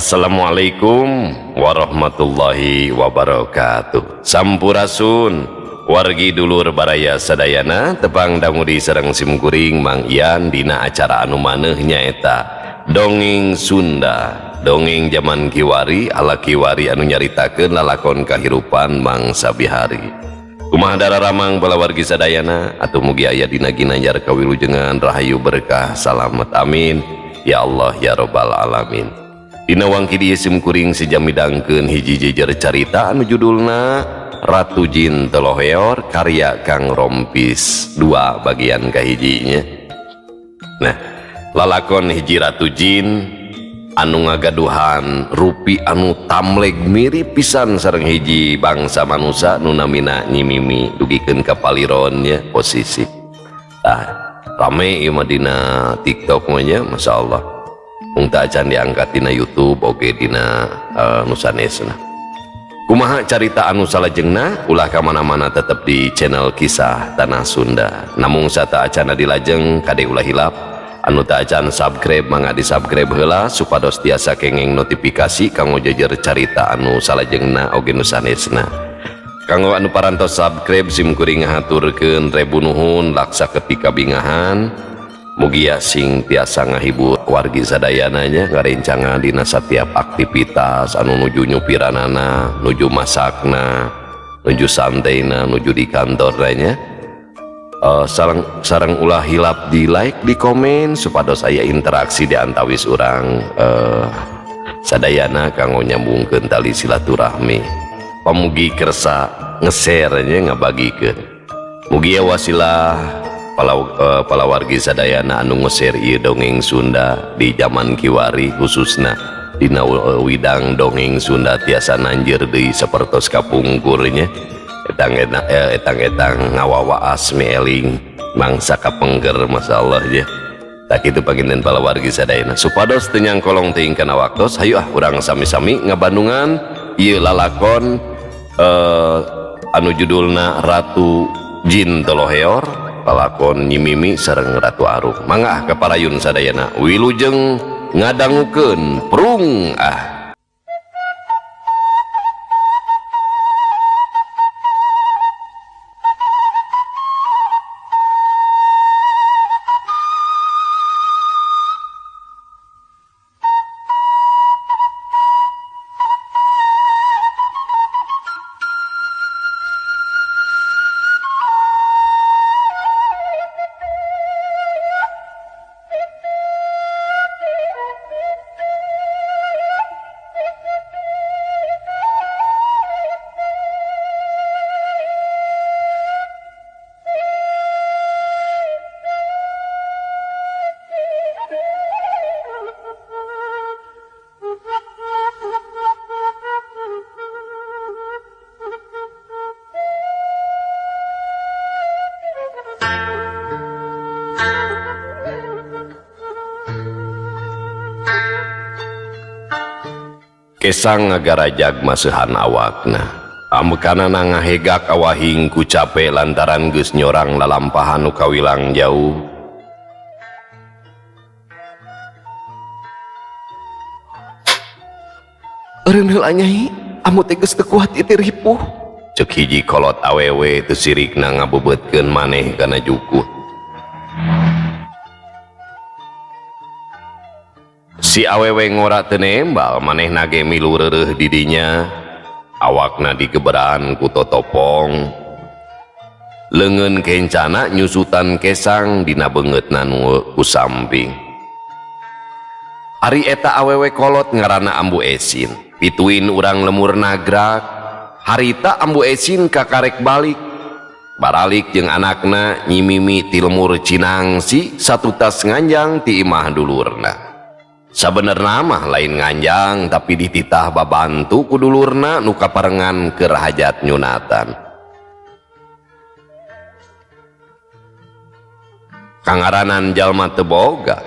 Assalamualaikum warahmatullahi wabarakatuh. Sampurasun wargi dulur baraya sadayana, tepang dangu di sareng simkuring Mang Ian dina acara anu maneuh nyaeta Dongeng Sunda. Dongeng zaman kiwari ala kiwari anu nyaritakeun lalakon kahirupan mangsa bihari. Kumaha dararamang bala wargi sadayana, atuh mugi aya dina ginanjar kawilujengan rahayu berkah salamet, amin ya Allah ya robbal alamin. Dina wangki dieu simkuring sejam midangkeun hiji jejer carita anu judulna Ratu Jin Toloheor karya Kang Rompis 2 bagian kahijinya. Nah, lalakon hiji Ratu Jin anu ngagaduhan rupi anu tamleg mirip pisan sareng hiji bangsa manusa nu namina Nyi Mimi dugikeun ka paliron nya posisi. Tah, rame ieu mah dina TikTok mah nya, masyaallah. Mung teu acan diangkat dina YouTube oge dina nu sanesna. Kumaha carita anu salajengna, ulah ka mana-mana tetep di channel Kisah Tanah Sunda. Namung sata acana dilajeng kade ulah hilap anu teu acan subscribe mangga di subscribe heula supados tiasa kenging notifikasi kanggo jejer carita anu salajengna oge nu sanesna. Kanggo anu parantos subscribe simkuring ngahaturkeun rebu nuhun laksa ketika bingahan. Mugia sing tiasa ngahibur wargi sadayananya ngarencangan dina setiap aktivitas anu nuju nyupiranana, nuju masakna, nuju santaina, nuju di kantorna nya. Sareng ulah hilap di like, di komen supados aya interaksi di antawis urang sadayana kanggo nyambungkeun tali silaturahmi. Pamugi kersa nge-share nya, ngabagikeun. Mugia wasilah palawargi sadayana anu nge-share ieu dongeng Sunda di zaman kiwari khususna dina widang dongeng Sunda tiasa nanjeur deui sapertos kapungkurnya. Etang-etang ngawawaas mieling mangsa kapengker masyaallah ya. Tak kitu panginten palawargi sadayana supados teu nyangkolong teuing kana waktos, hayu ah urang sami-sami ngabandungan ieu lalakon anu judulna Ratu Jin Toloheor lalakon Nyi Mimi sareng Ratu Arum. Mangga ah kaparayun sadayana wilujeng ngadangukeun prung ah. Kesang ngagarajag maseuhan awakna. Ambekanana ngahegak awahing ku cape lantaran geus nyorang lalampahan nu kawilang jauh. Eureun heula nyai, amu teh geus teu kuat ieu teh ripuh. Ceuk hiji kolot awewe teu sirikna ngabebeutkeun maneh kana jukut. Si awewe ngora teu nembal, manehna ge milu reureuh di dinya. Awakna digeberan ku totopong. Leungeun kencana nyusutan kesang dina beungeutna nu ku samping. Ari eta awewe kolot ngaranna Ambu Esin. Pituin urang lemur nagrak. Harita Ambu Esin kakarek balik. Baralik jeung anakna Nyi Mimi ti lemur Cinangsi satutas nganjang ti imah dulurna. Sabenerna mah lain nganjang tapi dititah babantu ku dulurna nu kaparengan keur hajat nyunatan. Kangaranan jalma teu boga.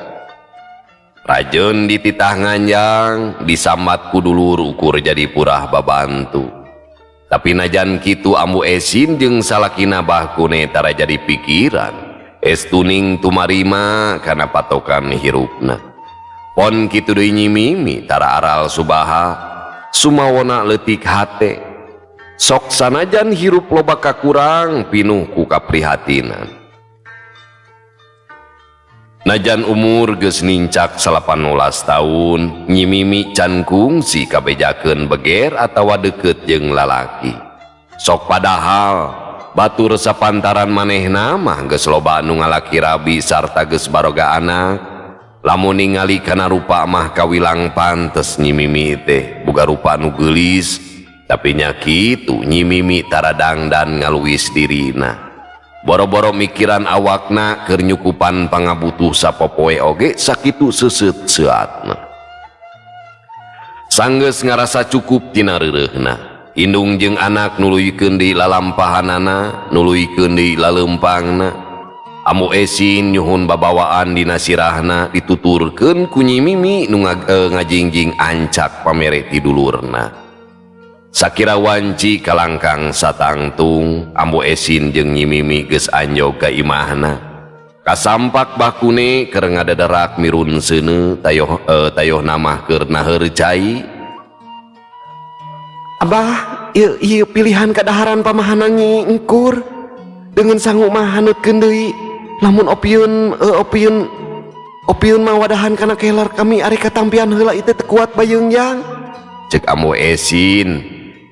Rajeun dititah nganjang disambat ku dulur ukur jadi purah babantu. Tapi najan kitu Ambu Esin jeung salakina Bahkune tara jadi pikiran. Estuning tumarima kana patokan hirupna. Pon kitu deui Nyi Mimi tara aral subaha sumawona leutik hate. Sok sanajan hirup loba kakurang pinuh ku kaprihatinan. Najan umur geus nincak 18 tahun, Nyi Mimi can kungsi kabejakeun beger atawa deukeut jeung lalaki. Sok padahal batur sapantaran manehna mah geus loba anu ngalaki rabi sarta geus baroga anak. Lamun ningali kana rupa mah kawilang pantes Nyi Mimi teh boga rupa nu geulis, tapi nya kitu Nyi Mimi tara dangdan ngaluwis dirina. Boro-boro mikiran awakna keur nyukupan pangabutuh sapopoe oge sakitu seuseut seatna. Sanggeus ngarasa cukup tina reureuhna, indung jeung anak nuluykeun deui lalampahanana, nuluykeun deui laleumpangna. Ambu Esin nyuhun babawaan dina sirahna dituturkeun ku Nyi Mimi nu ngajingjing ancak pamere ti dulurna. Sakira wanci kalangkang satangtung, Ambu Esin jeung Nyi Mimi geus anjog ka imahna. Kasampak bakune keur ngadederak mirun seuneu tayoh namah keur naheur cai. Abah, ieu pilihan kadaharan pamahanan Nyi Engkur dengan sangu mah haneutkeun deui. Lamun opieun mah wadahan kana keler kami ari katampian heula ieu teh teu kuat bayeungjang. Cek Ambu Esin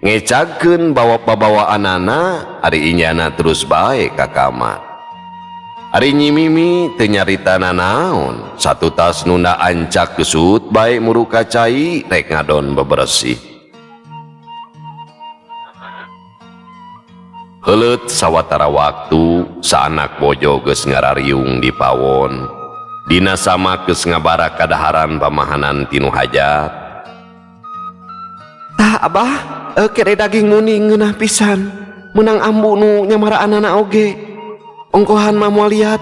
ngecagkeun bawa babawaanana ari inyana terus bae ka kamar. Ari Nyi Mimi teu nyarita nanaon, satutas nunda ancak gesut bae muru ka cai rek ngadon bebersih. Heuleut sawatara waktu saanak bojo geus ngarariung di pawon. Dina samak geus ngabara kadaharan pamahanan tinu hajat. Tah abah, kere daging muning ngeunah pisan. Meunang ambu nu nyamaraanana oge. Ongkohan mah moal liat,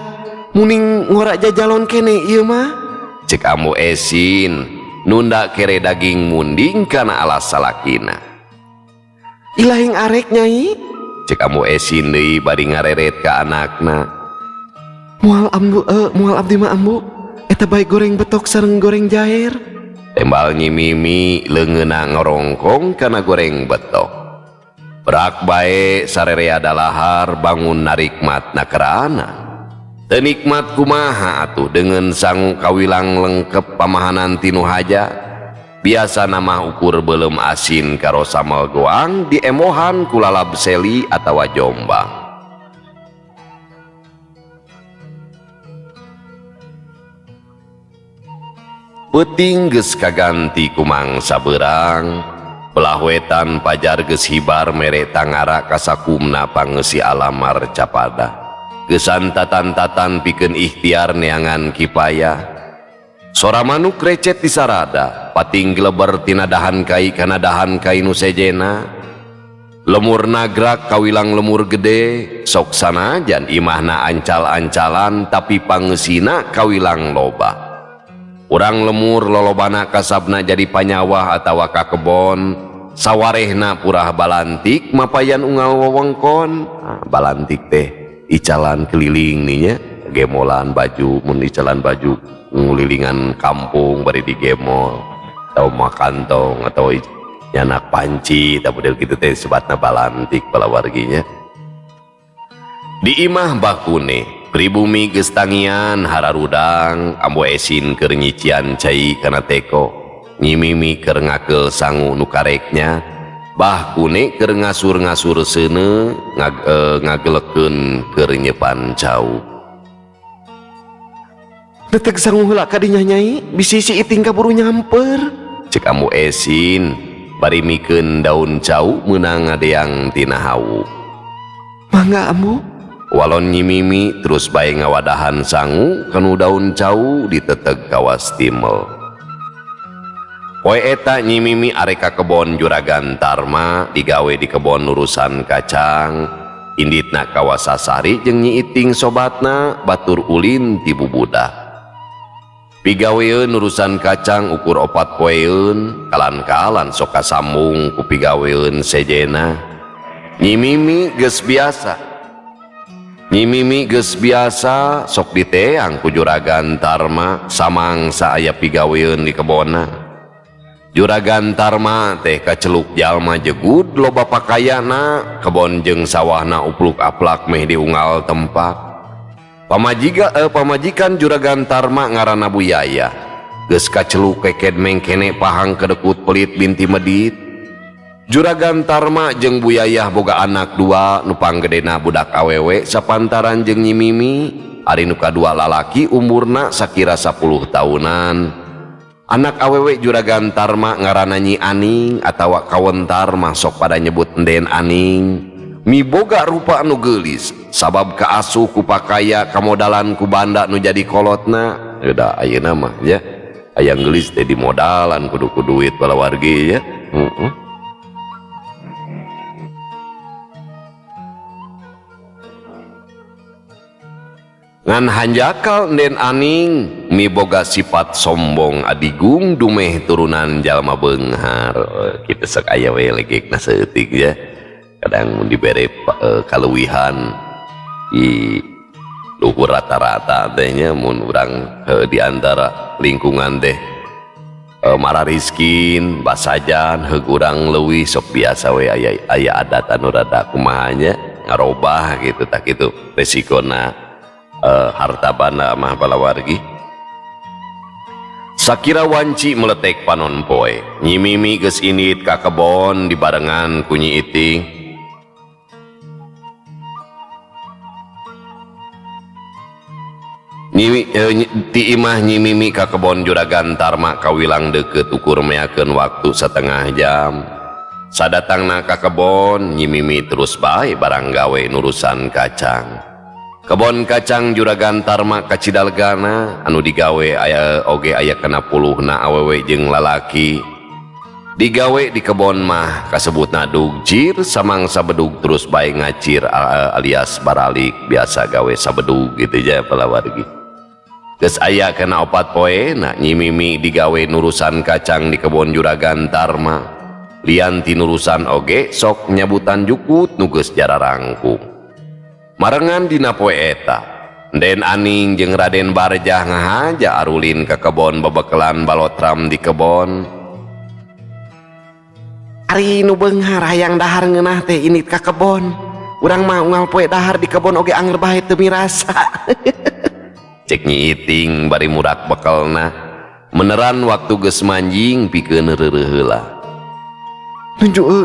muning ngora jajalon kene ieu mah. Cek Ambu Esin nunda kere daging munding kana alas salakina. Ilahing arek nyai. Cek Ambu Esin deui bari ngareret ka anakna. Moal ambu, moal abdi mah ambu, eta bae goreng betok sareng goreng jaher. Tembal Nyi Mimi leungeunna ngorongkong kana goreng betok. Berak bae sarerea dalahar bangun narikmat nakerana. Teu nikmat kumaha atuh deungeun sangu kawilang lengkep pamahanan tinu haja. Biasa nama ukur belum asin karo samel goang diemohan ku lalab seli atawa jombang. Peuting geus kaganti ku mangsa beurang, belah wetan pajar geus hibar mere tangara kasakumna pangeusi alamar capada. Geusan tatan-tatan pikeun ikhtiar neangan kipayah. Sora manuk recet di sarada, pating geleber tina dahan kai kana dahan kai nu sejena. Lemur nagrak kawilang lemur gede, sok sanajan imahna ancal-ancalan tapi pangeusina kawilang loba. Urang lemur lolobana kasabna jadi panyawah atawa ka kebon, sawarehna purah balantik mapayan unggal wewengkon. Ah, balantik teh icalan keliling nih nya, gemolan baju, mun icalan baju ngulilingan kampung bari digemol atau makantong atau nyanak panci atau model gitu teh sebatna balantik palawarginya. Di imah bakune pribumi geus tangian hararudang, Ambu Esin keur nyician cai kana teko, Nyi Mimi keur ngakeul sangu nu kareknya, bah kune keur ngasur-ngasur seuneu ngagelekeun keur nyepan cau. Deteg sangu heula ka dinya nyai, bisi si Iting kaburu nyamper. Cek Ambu Esin bari mikeun daun cau meunang ngadeang tina hawu. Mangga Ambu. Walon Nyi Mimi terus bae ngawadahan sangu kanu daun cau diteteg kawas timel. Poe eta Nyi Mimi arek ka kebon Juragan Tarma digawe di kebon urusan kacang. Inditna kawasasari jeung Nyi Iting sobatna batur ulin ti bubudah. Pigaweun urusan kacang ukur 4 poeun, kalan-kalan sok kasambung ku pigaweun sejena. Nyi Mimi geus biasa. Nyi Mimi geus biasa sok diteang ku Juragan Tarma samangsa aya pigaweun di kebonna. Juragan Tarma teh kaceluk jalma jegud loba pakayana, kebon jeung sawahna upluk aplak meh diunggal tempat. Pamajikan Juragan Tarma ngaranna Bu Yaya. Geus kaceluk keked mengkene pahang kedekut pelit binti medit. Juragan Tarma jeung Bu Yayah boga anak dua, nu panggedena budak awewe sapantaran jeung Nyi Mimi, ari nu kadua lalaki umurna sakira 10 tahunan. Anak awewe Juragan Tarma ngaranna Nyi Aning atawa kawentar mah sok pada nyebut Enden Aning. Miboga rupa nu geulis sabab kaasuh ku pakaya kamodalan ku banda nu jadi kolotna. Udah ayeuna mah ya aya geulis teh dimodalan kudu ku duit balawargi ya. Ngan hanjakal Enden Aning miboga sifat sombong adigung dumeh turunan jalma beunghar. Kitu sok aya we legekna saeutik ya. Kadang mun dibere kaluwihan di luhur rata-rata teh nya mun urang di antara lingkungan teh marariskin basajan heug urang leuwih sok biasa we aya adat anu rada kumaha nya ngarobah gitu tah kitu resikona. Harta banda mah balawargi. Sakira wanci meletek panon poe, Nyi Mimi geus indit ka kebon dibarengan ku Nyi Iting. Ti imah Nyi Mimi ka kebon Juragan Tarma kawilang deukeut ukur meakeun waktu setengah jam. Sadatangna ka kebon Nyi Mimi terus bae barang gawe nurusan kacang. Kebon kacang Juragan Tarma kacidalgana anu digawe aya oge aya kana puluhna awewe jeung lalaki. Digawe di kebon mah kasebutna dugcir samangsa bedug terus bae ngacir alias baralik biasa gawe sabedug gitu ja palawargi. Geus aya kana opat poe na Nyi Mimi digawe nurusan kacang di kebon Juragan Tarma. Lian ti nurusan oge sok nyabutan jukut nu geus jararangkung. Marengan dina poe eta, Enden Aning jeung Raden Barjah ngahaja arulin ka kebon bebekelan balotram di kebon. Ari nu beunghar hayang dahar ngeunah teh init ka kebon. Urang mah unggal poe dahar di kebon oge anger bae teu mirasa. Cek Nyi Iting bari murak bekelna. Meneran waktu geus manjing pikeun reureuh heula.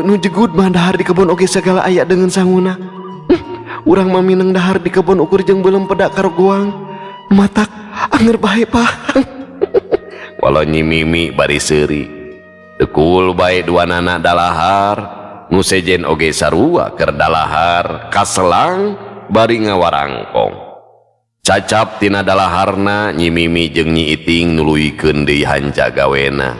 Nu jegud mah dahar di kebon oge sagala aya dengan sanguna. Urang mah mineng dahar di kebon ukur jeung beuleum peda karogoang. Matak anger bae pahang. Walau Nyi Mimi bari seuri. Tekul bae duanana dalahar, nu sejen oge sarua keur dalahar, kaselang bari ngawarangkong. Cacap tina dalaharna Nyi Mimi jeung Nyi Iting nuluykeun deui hanca gawena.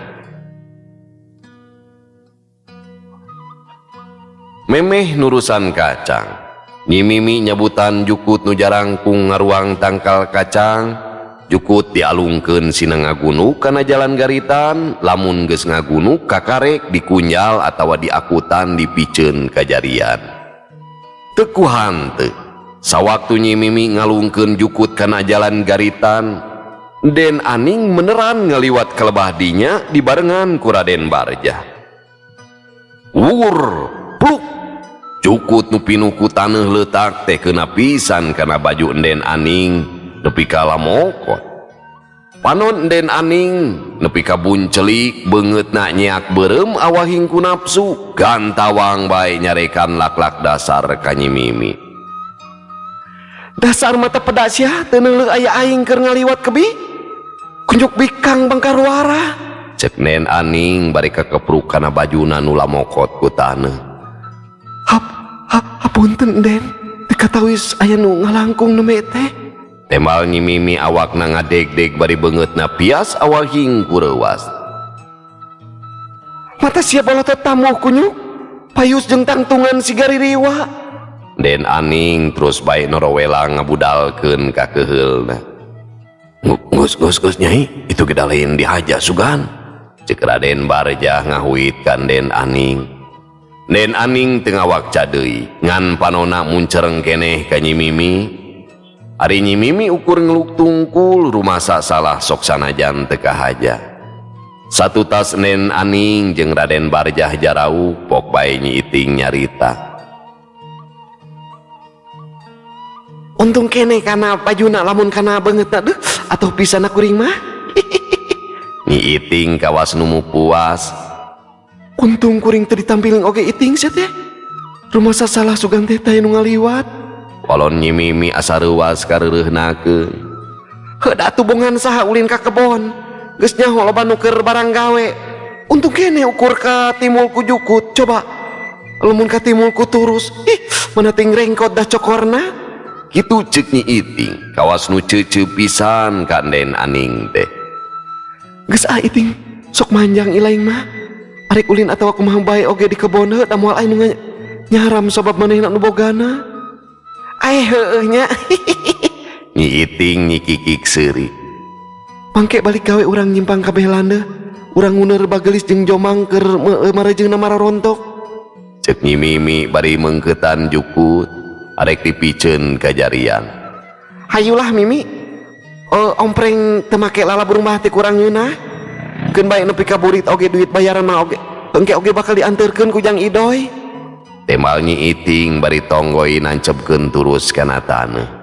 Memeh nurusan kacang. Nyi Mimi nyabutan jukut nu jarangkung ngaruang tangkal kacang. Jukut dialungkeun sina ngagunuk kana jalan garitan, lamun geus ngagunuk kakarek dikunjal atawa diakutan dipiceun kajarian. Teu ku hanteu, sawaktu Nyi Mimi ngalungkeun jukut kana jalan garitan, Den Aning meneran ngaliwat kelebah dinya dibarengan ku Raden Barjah. Wur, pluk. Cukut nu pinuh ku taneuh leutak teh keuna pisan kana baju Enden Aning nepi ka lamokot. Panon Enden Aning nepi ka buncelik beungeutna nyeak beureum awahing ku nafsu gantawang bae nyarekan lak-lak dasar ka Nyi Mimi. Dasar mata peda sia teu neuleuh aya aing keur ngaliwat kebi. Kunjuk bikang bangkaruara. Cek Nen Aning bari kakepruk kana bajuna nu lamokot ku taneuh. Hapunten Den, teu katawis aya nu ngalangkung nembe teh. Tembal Nyi Mimi awakna ngadegdeg bari beungeutna pias awahing ku reuwas. Mata sia balotot tamuh kunyuk, payus jeung tangtungan siga ririwa. Den Aning terus bae norowelang ngabudalkeun ka keuheulna. Ngus ngus ngus nyai, itu ge lain dihaja sugan. Cek Raden Barjah ngahuit kan Den Aning. Den Aning teu ngawakca deui, ngan panona muncereng keneh ka Nyi Mimi. Ari Nyi Mimi ukur ngeluk tungkul rumasa salah sok sanajan teu kahaja. Satutas Nen Aning jeung Raden Barjah jarauh pok bae Nyi Iting nyarita. Untung keneh kana bajuna lamun kana beungeutna deuh atuh pisan kuring mah. Nyi Iting kawas nu puas. Untung kuring teu ditampiling oge Iting sia teh. Rumasa salah sugan teh taya nu ngaliwat. Walon Nyi Mimi asa reuwas kareureuhnakeun. Heuh da atuh bongan saha ulin ka kebon. Geus nyaho loba nu keur barang gawe. Untung keneh ukur ka timul ku jukut. Coba lamun ka timul ku turus. Ih, mana ting rengkot dah cokorna. Kitu ceuk Nyi Iting, kawas nu ceuceu pisan ka Den Aning teh. Geus ah Iting, sok manjang ilaing mah. Arek ulin atawa kumaha bae oge di kebon heuh da moal aya nu nyaram sabab manehna nu bogana. Aeh heueuh nya. Nyi Iting nyikikik seuri. Pangke balik gawe urang nyimpang kabeh landeuh. Urang nguneur bagelis jeung jomang keur marejeungna mararontok. Ceuk Nyi Mimi bari meungkeutan jukut arek dipiceun ka jariang. Hayulah Mimi. Ompreng teu make lalab rumah teh kurang ngeunah. Keun bae nepi ka burit oge duit bayaran mah oge. Engke oge bakal dianterkeun ku Jang Idoy. Tembal Nyi Iting bari tonggoi nancepkeun turus kana taneuh.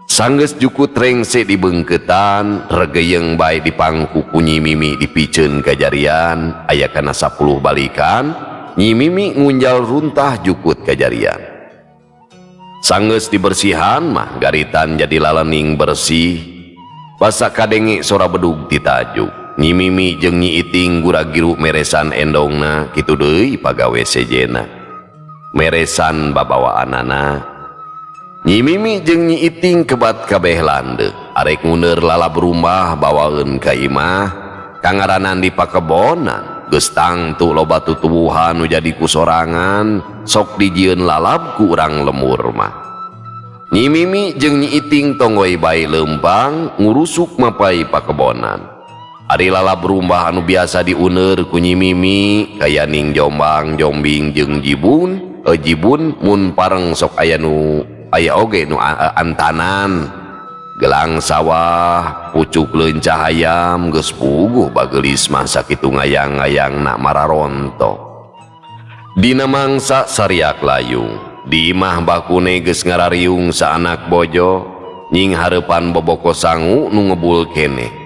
Sanggeus jukut rengse dibeungkeutan, regeyeng bae dipangku ku Nyi Mimi dipiceun ka jarian, aya kana 10 balikan, Nyi Mimi ngunjal runtah jukut ka jarian. Sanggeus dibersihan mah garitan jadi lalening bersih. Basa kadenge sora bedug ti tajuk. Nyi Mimi jeung Nyi Iting gura-giru meresan endongna kitu deui pagawe sejena. Meresan babawaanana. Nyi Mimi jeung Nyi Iting kebat kabeh landeuh, arek nguneur lalab rumbah bawaeun ka imah, kangaranan di pakebonan, geus tangtu loba tutuwuhan nu jadi kusorangan, sok dijieun lalab ku urang lemur mah. Nyi Mimi jeung Nyi Iting tonggoi bae leumpang ngurusuk mapai pakebonan. Ari lalab rumbah anu biasa diuneur ku Nyi Mimi kaya ning Jombang, Jombing jeung Jibun, Jibun mun pareng sok aya nu aya oge nu antanan. Gelang sawah, pucuk leuncah hayam geus puguh bagelis mah sakitu ngayang-ngayang nak mararontok. Dina mangsa sariak layung, di imah bakune geus ngarariung saanak bojo, nying hareupan boboko sangu nu ngebul keneh.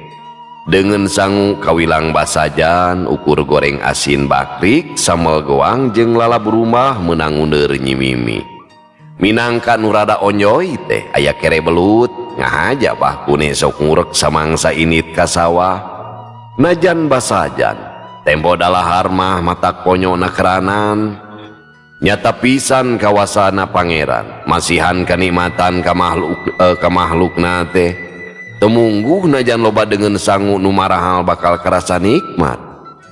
Deungeun sangu kawilang basajan, ukur goreng asin bakrik, sambal goang jeung lalab rumah meunang nguneur Nyi Mimi. Minangka nu rada onjoy teh aya kere belut, ngahaja bakune sok ngurek samangsa init ka sawah. Najan basajan, tempo dalahar mah mata konyona keranan. Nyata pisan kawasana pangeran, masihan kanikmatan ka makhlukna teh. Temungguh najan loba deungeun sangu nu marahal bakal karasa nikmat.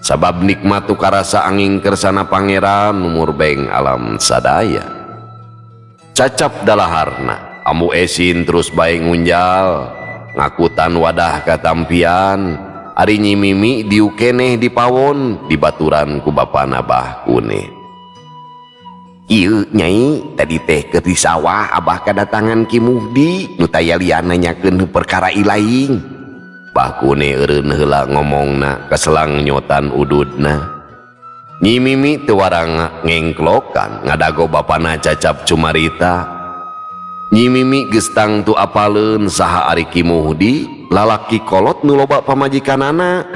Sabab nikmat tu karasa angin kersana pangeran nu murbeng alam sadaya. Cacap dalaharna, ambu esin terus bae ngunjal, ngakutan wadah katampian, ari Nyi Mimi diuk keneh di pawon dibaturan ku bapana Bah Kune. Ieu nyai tadi teh keur di sawah abah kadatangan Ki Muhdi nu taya liana nyakeun perkara ilaing. Bah Kune eureun heula ngomongna kaselang nyotan ududna. Nyi Mimi teu warang ngengklokan ngadago bapana cacap cumarita. Nyi Mimi geus tangtu apaleun saha ari Ki Muhdi lalaki kolot nu loba pamajikanana.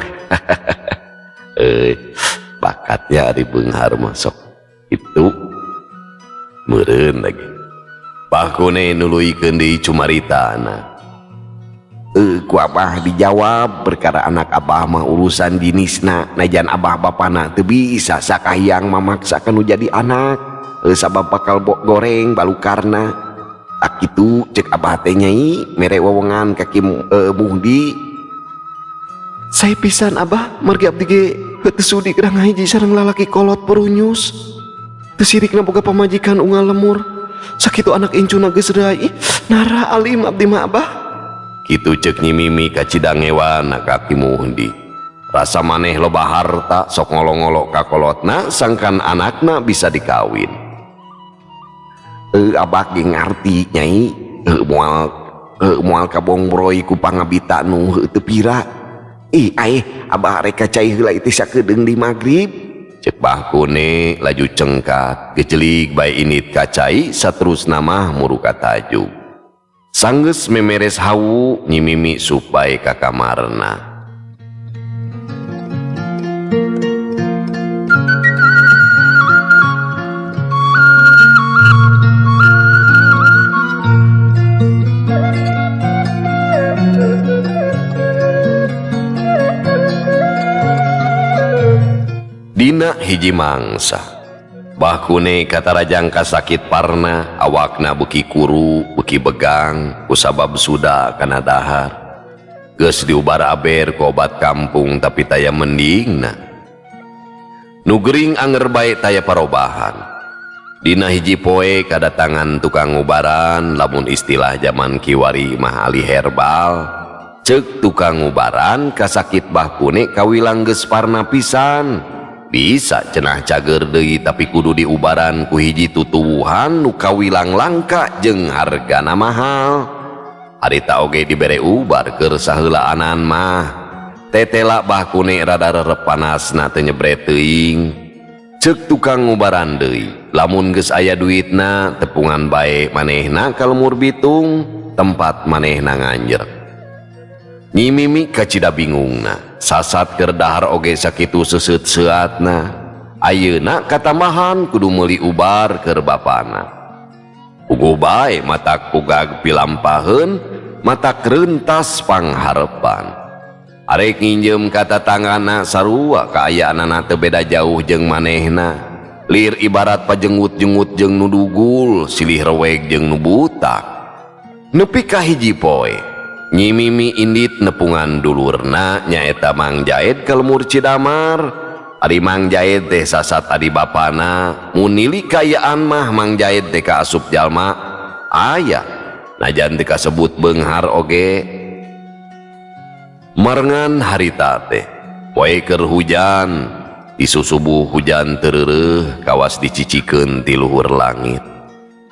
Bakatnya ari beunghar mah sok itu meureun lagi. Bah Kune nuluykeun deui cumaritana. Ku abah dijawab perkara anak abah mah urusan dinisna, najan abah bapana teu bisa sakahiyang mamaksa nu jadi anak. Sabab bakal goreng balukarna. Tak kitu cek abah teh nyai mere wewengan ka Ki Muhdi. Saya pisan abah margi abdi ge teu sudi gerang hiji sareng lalaki kolot perunyus. Teu sirikna boga pamajikan unggal lemur. Sakitu anak incuna geus rai. Nara alim abdi mah abah. Kitu cek Nyi Mimi ka cidangewan ka Ki Muhdi. Rasa maneh loba harta sok ngolo-ngolo ka kolotna sangkan anakna bisa dikawin. Abah ge ngarti nyai, moal kabongbroy ku pangabita nu teu pira. Ih aeh abah rek ka cai heula ieu teh sakedeung di magrib. Cek Bah Kune laju cengkat gejelig bae init ka cai saterusna mah muru ka tajug. Sanggeus memeres hawu Nyi Mimi sup bae ka kamarna. Dina hiji mangsa Bah Kune katarajang kasakit parna, awakna beuki kuru beuki begang kusabab suda kana dahar. Geus diubar aber ku obat kampung tapi taya mendingna. Nu gering anger bae taya parobahan. Dina hiji poe kadatangan tukang ngubaran, lamun istilah zaman kiwari mah ahli herbal. Ceuk tukang ngubaran kasakit Bah Kune kawilang geus parna pisan. Bisa cenah cager deui tapi kudu diubaran ku hiji tutuwuhan nu kawilang langka jeung hargana mahal. Harita oge dibere ubar keur saheulaanan mah. Tetela Bah Kune rada rerep panasna teu nyebret teuing. Ceuk tukang ngubaran deui, lamun geus aya duitna tepungan bae manehna ka Lemur Bitung tempat manehna nganjer. Nyi Mimi kacida bingungna, sasat keur dahar oge sakitu seuseut seuatna. Ayeuna katambahan kudu meuli ubar keur bapana. Puguh bae matak pugag pilampaheun, matak rentas pangharepan. Arek nginjem ka tatangana sarua kaayaanana teu beda jauh jeung manehna. Lir ibarat pajenggut-jenggut jeung nu dugul, silih reweg jeung nu butak. Nepi ka hiji poe Nyi Mimi indit nepungan dulurna nyaeta Mang Jaed ka Lemur Cidamar. Ari Mang Jaed teh sasat adi bapana, mun nili kaayaan mah Mang Jaed teh kaasup jalma aya, najan teu kasebut beunghar oge. Marengan harita teh poe keur hujan, disusubuh hujan teu reureuh kawas dicicikeun ti luhur langit.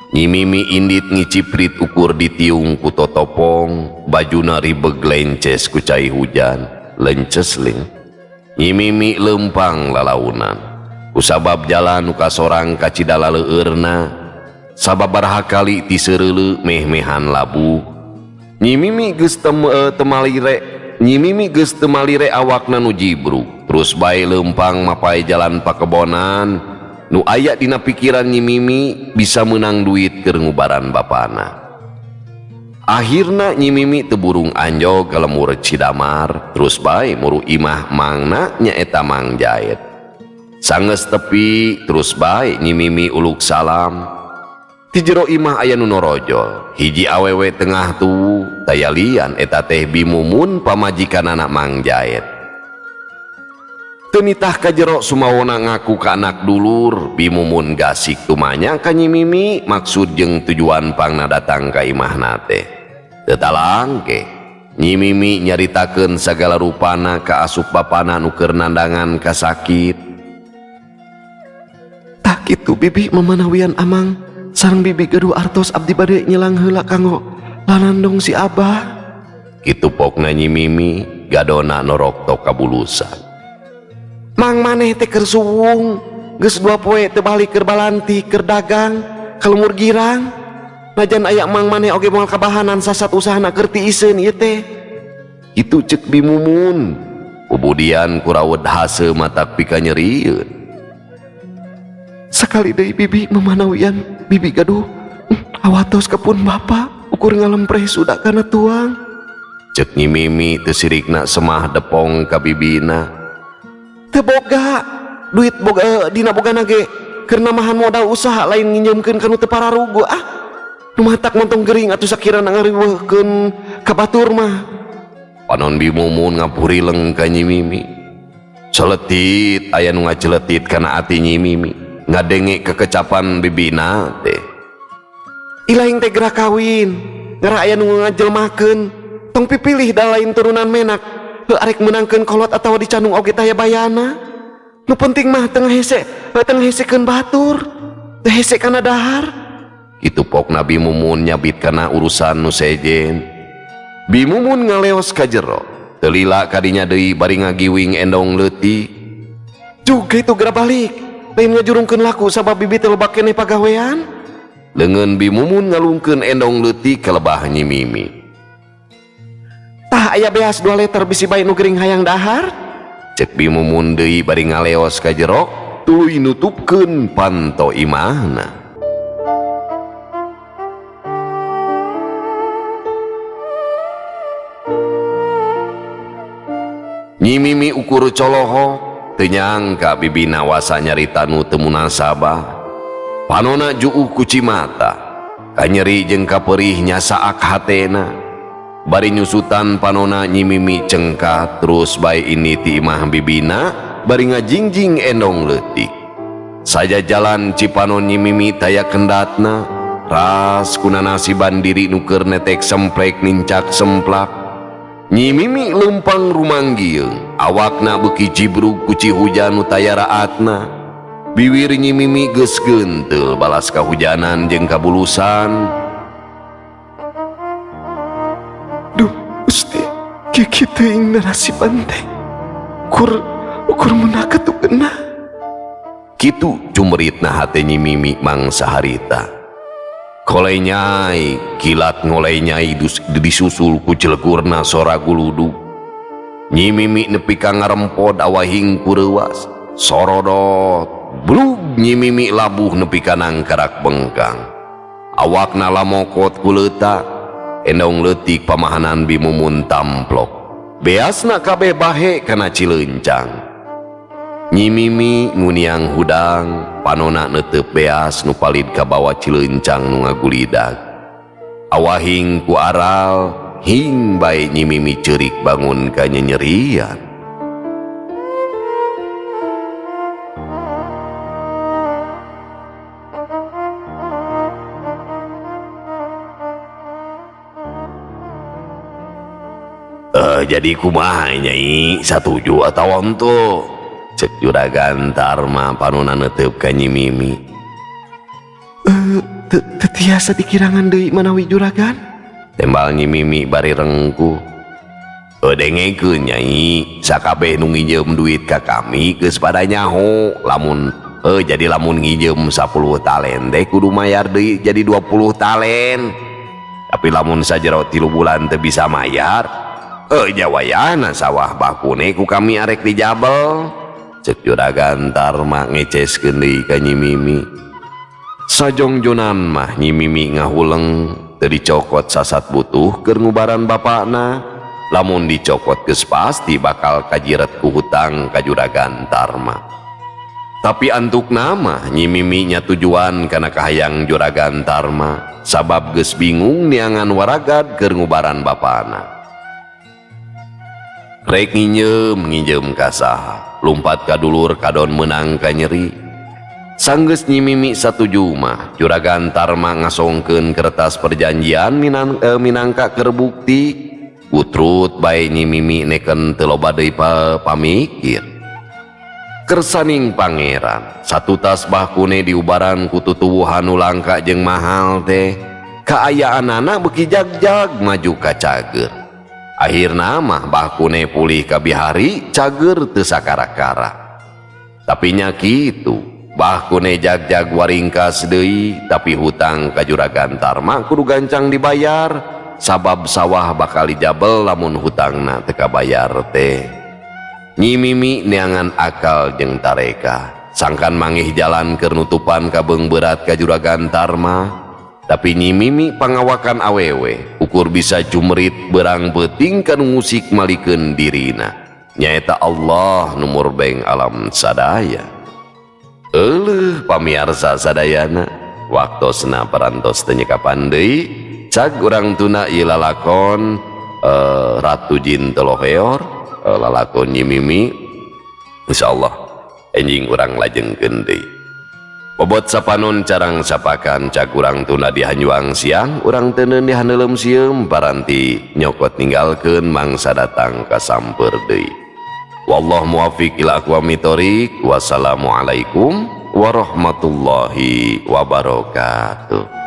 Nyi Mimi indit ngiciprit ukur ditiung ku totopong, bajuna ribeg lences ku cai hujan, lences ling. Nyi Mimi lempang lalaunan, kusabab jalan nu kasorang kacida laleueurna, sababaraha kali ti seureuleu meh-mehan labuh. Nyi Mimi geus temalire, Nyi Mimi geus temalire awakna nu jibrug, terus bae lempang mapai jalan pakebonan. Nu aya dina pikiran Nyi Mimi bisa menang duit keur ngubaran bapana. Akhirna Nyi Mimi teu burung anjog ka Lemur Cidamar, terus bae muru imah mangna nyaeta Mang Jaed. Sanggeus tepi terus bae Nyi Mimi uluk salam. Ti jero imah aya nu norojol, hiji awewe tengah tuwuh, taya lian eta teh Bimumun pamajikanana Mang Jaed. Teu nitah ka jero sumawona ngaku ka anak dulur, Bimumun gasik tumanya ka Nyi Mimi maksud jeung tujuan pangna datang ka imahna teh. Teu talangke, Nyi Mimi nyaritakeun sagala rupana ka asup bapana nu keur nandangan kasakit. Tah kitu bibi mamanawian amang, sareng bibi gaduh artos abdi bade nyelang heula kanggo lanandong si abah. Kitu pokna Nyi Mimi gadona noroktok kabulusan. Mang maneh teh keur suwung, geus 2 poe teu balik keur balanti keur dagang ka Lemur Girang. Najan aya mang maneh oge moal kabahanan sasat usahana keur tiiseun ieu teh. Kitu ceuk Bimumun. Kubudian kurawed hase matak pikanyerieun. Sakali deui bibi mamanawian bibi gaduh awatos ka pun bapa ukur ngalempreh suda kana tuang. Ceuk Nyi Mimi teu sirikna semah depong ka bibina. Teu boga duit boga, dina bogana ge keur namahan modal usaha lain nginjeumkeun ka nu teu pararugu ah. Nu matak montong gering atuh sakirana ngariweuhkeun ka batur mah. Panon Bimumun ngapurileng ka Nyi Mimi. Celetit aya nu ngaceletit kana ati Nyi Mimi, ngadenge kekecapan bibina teh. Ilaing teh geura kawin, ngara aya nu ngajelmakeun, tong pipilih da lain turunan menak. Heuh arek meunangkeun kolot atawa dicandung oge taya bayana. Nu penting mah teu ngahese, teu ngahesekeun batur. Teu hese kana dahar. Kitu pokna Bi Mumun nyabit kana urusan nu sejen. Bi Mumun ngaleos ka jero. Teu lila kadinya deui bari ngagiwing endong leutik. Juga itu geura balik. Lain ngajurungkeun laku sabab bibi teh loba keneh pagawean. Leungeun Bi Mumun ngalungkeun endong leutik ka lebah Nyi Mimi. Tah aya beas 2 liter bisi bae nu gering hayang dahar. Cek Bi Mumun deui bari ngaleos ka jero tuluy nutupkeun panto imahna. Nyi Mimi ukur coloho teu nyangka bibina wasa nyarita nu teu munasabah. Panona juuh ku cimata, kanyeri jeung kaperih nyasaak hatena. Bari nyusutan panona Nyi Mimi cengkah terus bae ini ti imah bibina bari ngajingjing endong leutik. Saja jalan cipanon Nyi Mimi taya kendatna, ras kuna nasiban diri nu keur netek semplek nincak semplak. Nyi Mimi leumpang rumanggieung, awakna beuki jibrug ku cihujan nu taya raatna. Biwir Nyi Mimi geus geunteul balas kahujanan jeung kabulusan. Duh, Gusti, kieu teuing nasiban teh. Ukur meunaka tu kena. Kitu cumritna hate Nyi Mimi mangsa harita. Kolai nyai, kilat ngolai nyai disusul ku celegurna sora guludug. Nyi Mimi nepi ka ngarempod awahing kureuwas. Sorodot, blug Nyi Mimi labuh nepi ka nangkarak bengkang. Awakna lamokot ku leuta, endong leutik pamahanan Bi Mumun tamplok. Beasna kabeh bahe kana cileuncang. Nyi Mimi nguniang hudang, panona neuteup beas nu palid kabawa cileuncang nu ngagulidag. Awahing ku aral, hing bae Nyi Mimi ceurik bangun ka nyenyerian. Jadi kumaha Nyai, satuju atawa henteu? Cek Juragan Tarma panona neuteup ka Nyi Mimi. Teu tiasa dikirangan deui manawi juragan? Tembal Nyi Mimi bari rengkuh. Dengekeun Nyai, sakabeh nu nginjeum duit ka kami geus pada nyaho lamun jadi lamun nginjeum 10 talen teh kudu mayar deui jadi 20 talen. Tapi lamun sajero 3 bulan teu bisa mayar, jawayana sawah bakune ku kami arek dijabel. Cek Juragan Tarma ngeceskeun deui ka Nyi Mimi. Sajongjonan mah Nyi Mimi ngahuleng teu dicokot sasat butuh keur ngubaran bapakna. Lamun dicokot geus pasti bakal kajiret ku hutang ka Juragan Tarma. Tapi antukna mah Nyi Mimi nya tujuan kana kahayang Juragan Tarma sabab geus bingung neangan waragad keur ngubaran bapakna. Rek nginjeum ka saha, lumpat ka dulur kadon meunang ka nyeri. Sanggeus Nyi Mimi satuju mah Juragan Tarma ngasongkeun kertas perjanjian minangka keur bukti. Utrut bae Nyi Mimi neken teu loba deui pamikir. Kersaning pangeran, satutas bakune diubaran ku tutuwuhan nu langka jeung mahal teh. Kaayaanana beuki jagjag maju ka cager. Akhirna mah bakune pulih ka bihari cager teu sakara-kara. Tapi nya kitu, bakune jagjag waringkas deui, tapi hutang ka Juragan Tarma kudu gancang dibayar sabab sawah bakal dijabel lamun hutangna teu kabayar teh. Nyi Mimi neangan akal jeung tareka, sangkan mangih jalan keur nutupan kabeung berat ka Juragan Tarma. Tapi Nyi Mimi pangawakan awewe, ukur bisa jumrit berang beuting kanu ngusik malikeun dirina. Nyaeta Allah nu murbeng alam sadaya. Euleuh pamiarsa sadayana, waktosna parantos teu nyekapan deui, cag urang tuna ieu lalakon Ratu Jin Toloheor, lalakon Nyi Mimi. Insyaallah enjing urang lajengkeun deui. Bobot sapanon carang sapakan cag urang tunda di hanjuang siang urang teuneun di handeuleum sieum paranti nyokot ninggalkeun mangsa datang kasamper deui. Wallahu muwaffiq ila aqwamit thoriq. Wassalamualaikum warahmatullahi wabarakatuh.